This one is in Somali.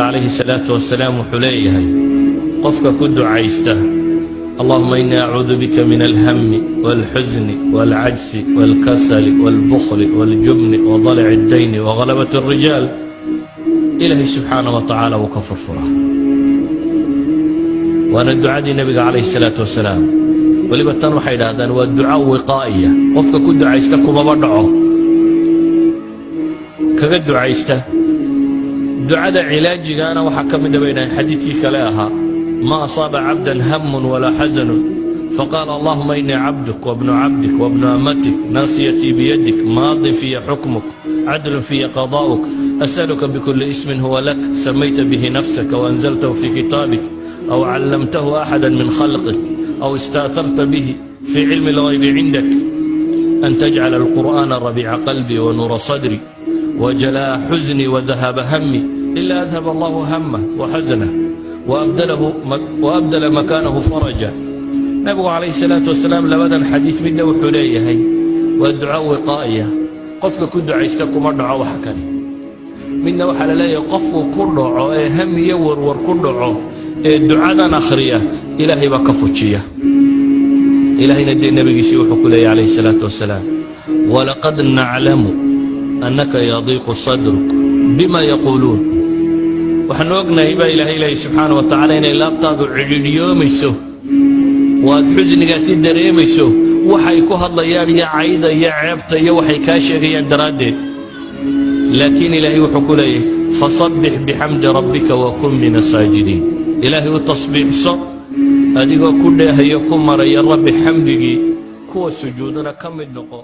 Calayhi salaatu wasalaam wuxuu leeyahay, qofka ku ducaysta "اللهم إني أعوذ بك من الهم والحزن والعجز والكسل والبخل والجبن وضلع الدين وغلبة الرجال", Ilaahay subxaana wa tacaala wuu ka furfuraa. Waana ducadii nebiga calayhi salaatu wasalaam. Weliba tan waxay idhahdaan waa duca wiqaa'iya, qofka ku ducaysta kumaba dhaco kaga ducaysta. Ducada cilaajigaana waxaa ka mida bay dhahaen xadiidkii kale ahaa: "ما أصاب عبدا هم ولا حزن فقال: اللهم إني عبدك وابن عبدك وابن أمتك، ناصيتي بيدك، ماض في حكمك، عدل في قضاؤك، أسألك بكل اسم هو لك سميت به نفسك وأنزلته في كتابك أو علمته أحدا من خلقك أو استأثرت به في علم الغيب عندك، أن تجعل القرآن ربيع قلبي ونور صدري وجلاء حزني وذهاب همي، إلا أذهب الله همه وحزنه وأبدل مكانه فرجا." Nabigu calayhi salaatu wasalaam labadan xadiis midna wuxuu leeyahay waa duco wiqaa'iya, qofka ku ducaysta kuma dhaco wax kale. Midna waxaa la leeyahay qofku ku dhaco ee ham iyo warwar ku dhaco ee ducadan akhriya, Ilaahay baa ka fujiya. Ilaahayna dee nebigiisii wuxuu ku leeyahy calayhi salaatu wasalaam: "ولقد نعلم أنك يضيق صدرك بما يقولون." Waxaanu ognahay baa Ilaahay leeyahy subxaana wa tacaala inay laabtaadu cidhidhiyoomayso, waad xusnigaasi dareemayso waxay ku hadlayaan iyo cayda iyo ceebta iyo waxay kaa sheegayaan daraaddeed. Laakiin Ilaahay wuxuu ku leeyahay: "فسبح بحمد ربك وكن من الساجدين." Ilaahay u tasbiixso adigoo ku dheehayo, ku maraya Rabbi xamdigii, kuwa sujuudana ka mid noqo.